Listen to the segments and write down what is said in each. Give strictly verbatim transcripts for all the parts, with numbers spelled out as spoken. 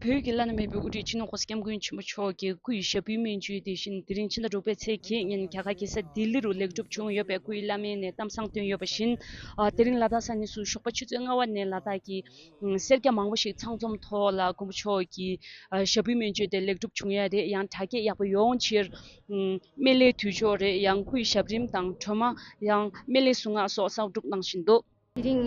བོད་ཀྱི་བླ་ན་མེད་པའི་དབུ་ཁྲིད་སྤྱི་ནོར་༸གོང་ས་༸སྐྱབས་མགོན་ཆེན་པོ་མཆོག་གི་སྐུའི་ཞབས་པུའི་སྨན་བཅོས་དེ་བཞིན་དེ་རིང་ཕྱི་ཟླ་དྲུག་པའི་ཚེས་བརྒྱད་ཉིན་རྒྱ་གར་རྒྱལ་ས་ལྡི་ལི་རུ་ལེགས་གྲུབ་བྱུང་ཡོད་པའི་སྐུའི་བླ་སྨན་ནས་གཏམ་བཟང་བཏོན་ཡོད་པ་བཞིན། ཨ། དེ་རིང་ལ་དྭགས་ས་གནས་སུ་ཞོགས་པ་ཆུ་ཚོད་ལྔ་པ་ནས་ལ་དྭགས་ཀྱི་ཨ། སེར་སྐྱ་མང་པོ་ཞིག་ཚང་འཛོམས་ཐོག་ལ་མགོན་པོ་མཆོག་གི་ཨ། ཞབས་པུའི་སྨན་བཅོས་དེ་ལེགས་གྲུབ་བྱུང་ཡོད་རེད། ཡང་དྲག་སྐྱེད་ཡག་པོ་ཡོང་ཕྱིར། ཨ། སྨན་བླའི་དུས་མཆོད་རེད། ཡང་སྐུའི་ཞབས་རིམ་དང་སྒྲོལ་མ། ཡང་སྨན་བླའི་གཟུངས་སྔགས་སོགས་གསར་སྒྲུབ་གནང་བཞིན་འདུག་དེ་རིང་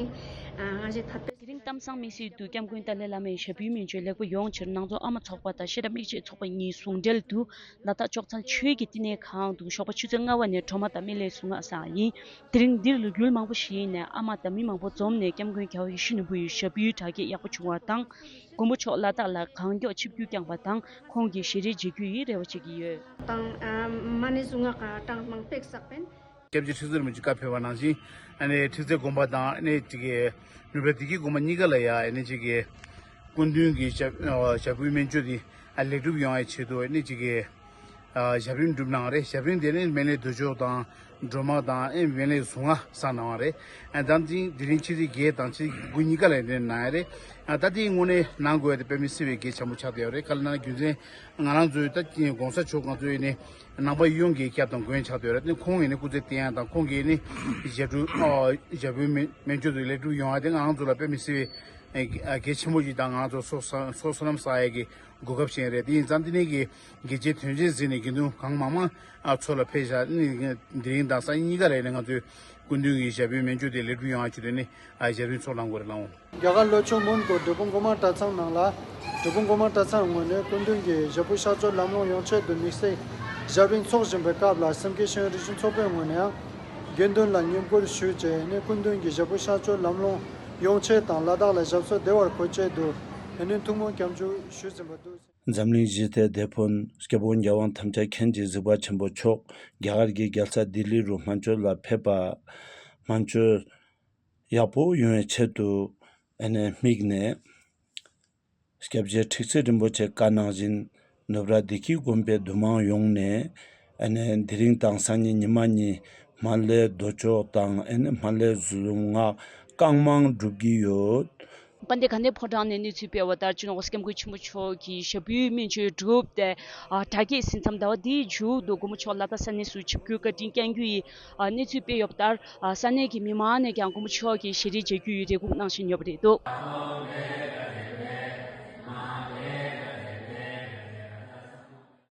ཨ། ང་ཞེ་ཐབས་དེ་རིང་གཏམ་བཟང་སྨན་སྲིད་དུ་སྐྱབས་མགོན་ཏཱ་ལའི་བླ་མའི་ཞབས་པུའི་སྨན་བཅོས་ལེགས་པོ་ཡོང་ཕྱིར་ནང་ཚོགས་ཨ་མ་ཚོགས་པ་དང་བཤད་གྲྭ་དམིགས་བྱེད་ཚོགས་པ་གཉིས་ཟུང་འབྲེལ་དུ་ལ་དྭགས་ལྕོག་ཚང་ཆོས་ཀྱི་བསྟི་གནས་ཁང་དུ་ཞོགས་པ་ཆུ་ཚོད་ལྔ་པ་ནས་སྒྲོལ་མ་དང་སྨན་བླའི་གཟུངས་སྔགས་བསགས་ཡིན། དེ་རིང་འདིར་ཡུལ་མང་པོ་ཞིག་ནས་ཨ་མ་དང་མི་མང་པོ་འཛོམས་ནས་སྐྱབས་མགོན་རྒྱལ་བ་ཡིད་བཞིན་ནོར་བུ་ཡི་ཞབས་པུའི་དྲག་སྐྱེད་ཡག་པོ་བྱུང་བ་དང་། མགོན་པོ་མཆོག་ལ་དྭགས་ལ་གང་མགྱོགས་ཆིབས་བསྒྱུར་བསྐྱངས་པ་དང་ཁོང་གི་ཞལ་རས་མཇལ་རྒྱུ་ཡི་རེ་བ་བྱེད་ཀྱི་ཡོད། དང་ཨ། མ་ཎི་གཟུངས་སྔགས་གྲངས་མང་པོ་བསགས་པས། སྐྱབས་རྗེ་ཁྲི་སྲོང་རིན་པོ་ཆེ་བཀའ་ཕེབས་པ་ནང་བཞིན། ཨ་ནི་ཁྲི་རྩེ་དགོན་པ་དང་ཨ་ནི་ཅིག་གི་ནུབ་ར་བདེ་སྐྱིད་དགོན་པ་གཉིས་ཀ་ལ་ཡ་ཨ་ནི་ཅིག་གི་སྐུ་མདུན་གྱི་ཞབས་ཞབས་པུའི་སྨན་བཅོས་དེ་ཨ་ལེགས་གྲུབ་ཡོང་བའི་ཆེད་དུ་ཨ་ནི་ཅིག་གི་ཨ་ཞབས་རིམ་སྒྲུབ་གནང་བ་རེད། ཞབས་རིམ་དེ་ནི་སྨན་བླའི་དུར་མཆོག་དང་སྒྲོལ་མ་དང་ཨེ་སྨན་བླའི་གཟུངས་སྔགས་བསགས་གནང་བ་རེད། ཨ་ད་དེ་དེ་རིང་ཕྱི་ཚེས་བརྒྱད་དང་ཕྱི་ཚེས་དགུ་གཉིས་ཀ་ལ་ཨ་ནི་གནང་ཡ་རེད། ཨ་ད་དེའི་དངོས་གནས་གནང་དགོས་ཡ་དེ་དཔེ་མི་སྲིད་པའི་གལ་ཆེན་པོ་ཆགས་བསྡད་ཡོད་རེད། ག་ལ་ན་རྒྱུ་མཚན་ང་རང་ཚོའི་ད་༸གོང་ས་མཆོག་ང་ཚོའི་ནི་ནང་པ་ཡོངས་ཀྱི་སྐྱབས་དང་མགོན་ཆགས་བསྡད་ཡོད་རེད། དེ་ཁོང་གིས་ནི་སྐུ་ཚེ་བརྟན་ཡ་དང་ཁོང་གིས་ནི་ཞབས་དྲུང་ཨ་ཞབས་པུའི་སྨན་སྨན་བཅོས་དེ་ལེགས་གྲུབ་ཡོང་ཡ་དེ་ང་རང་ཚོ་ལ་དཔེ་མི་སྲིད་པའི་ཨ་གལ་ཆེན་པོ་ཞིག་དང་ང་ཚོ་སོ་སོ་སོ་སོ་ནམ་བསགས་ཡ་གི་གོ་སྐབས་ཤིག་རེད། དེ་ཡིན་ཙང་དེ་ནས་ཀྱི་དགེ་བཅུའི་དོན་ཆེན་གཟིགས་ནས་དགེ་འདུན་གང་མང་མང་ཨ་ཚོ་ལ་ཕེབས་ཤག་ནི་དེ་རིང་དང་སང་ཉིན་གཉིས་ཀ་ལ་ཡིན་ན་ང་ཚོའི་སྐུ་མདུན་གྱི་ཞབས་པུའི་སྨན་བཅོས་དེ་ལེགས་གྲུབ་ཡོང་བ་ཆེད་དུ་ནི་ཨ་ཞབས་རིམ་ཚོགས་གནང་དགོས་རེད་ལགས་འོང་། རྒྱ་གར་ལྷོ་ཕྱོགས་མོན་གྷོ་འབྲས་སྤུངས་སྒོ་མང་གྲྭ་ཚང་ནང་ལ་འབྲས་སྤུངས་སྒོ་མང་གྲྭ་ཚང་ངོས་ནས་སྐུ་མདུན་གྱི་ཞབས་པུ་གཤགས་བཅོས་ལམ་ལྷོང་ཡོང་ཆེད་དུ་དམིགས་བསལ་ཞབས་རིམ་ཚོགས་བཞིན་པའི་སྐབས་ལ་སེམས་བསྐྱེད་ཤེས་ཡོན་རིག་གཞུང་ཚོགས་པའི་ངོས་ནས་ཡང་དགེ་འདུན་ལ་བསྙེན་བཀུར་ཞུས་རྗེས་ནས་སྐུ་མདུན་གྱི་ཞབས་པུ་གཤགས་བཅོས་ལམ་ལྷོང་ཡོང་ཆེད་དང་ལ་དྭགས་ལ་ཞབས་སོར་བདེ་བར་འཁོད་ཆེད་དུ་ནས་ཐུགས་སྨོན་སྐྱབས་འཇུག་ཞུས་ཟིན་པ་འདུག་འཛམ་གླིང་གཞི་རྩའི་དེད་དཔོན་སྐྱབས་མགོན་རྒྱལ་དབང་ཐམས་ཅད་མཁྱེན་གྱི་གཟིགས་པ་ཆེན་པོ་མཆོག་རྒྱ་གར་གྱི་རྒྱལ་ས་ལྡི་ལི་རུ་སྨན་བཅོས་ལ་ཕེབས་པ། སྨན་བཅོས་ཡག་པོ་ཡོང་བའི་ཆེད་དུ་ཨ་ནི་དམིགས་ནས། སྐྱབས་རྗེ་ཁྲི་བརྩེ་རིན་པོ་ཆེ་བཀའ་གནང་བཞིན་ནུབ་ར་བདེ་སྐྱིད་དགོན་པའི་འདུ་མང་ཡོངས་ནས་ཨ་ནི་དེ་རིང་དང་སང་ཉིན་ཉི་མ་གཉིས་སྨན་བླའི་མདོ་ཆོག་དང་ཨ་ནི་སྨན་བླའི་གཟུངས་སྔགས་གང་མང་སྒྲུབ་ཀྱི་ཡོད། དཔལ་ལྡན་དགའ་ལྡན་ཕོ་བྲང་ནས་གནས་ཚུལ་སྤེལ་བ་ལྟར་སྤྱི་ནོར་༸གོང་ས་༸སྐྱབས་མགོན་ཆེན་པོ་མཆོག་གི་ཞབས་པུའི་སྨན་བཅོས་གྲུབ་སྟེ། ཨ། དྲག་སྐྱེད་ཟིན་མཚམས་ཟླ་བ་འདིའི་མཇུག་ཏུ་མགོན་པོ་མཆོག་ལ་དྭགས་ས་གནས་སུ་ཆིབས་བསྒྱུར་བཀའ་དྲིན་བསྐྱང་རྒྱུ་ཡི། ཨ། གནས་ཚུལ་སྤེལ་ཡོད་པ་ལྟར། ཨ། ས་གནས་ཀྱི་མི་མང་ནས་ཀྱང་མགོན་པོ་མཆོག་གི་ཞལ་རས་མཇལ་རྒྱུ་ཡི་རེ་སྒུག་གནང་བཞིན་ཡོད་པ་རེད་འདུག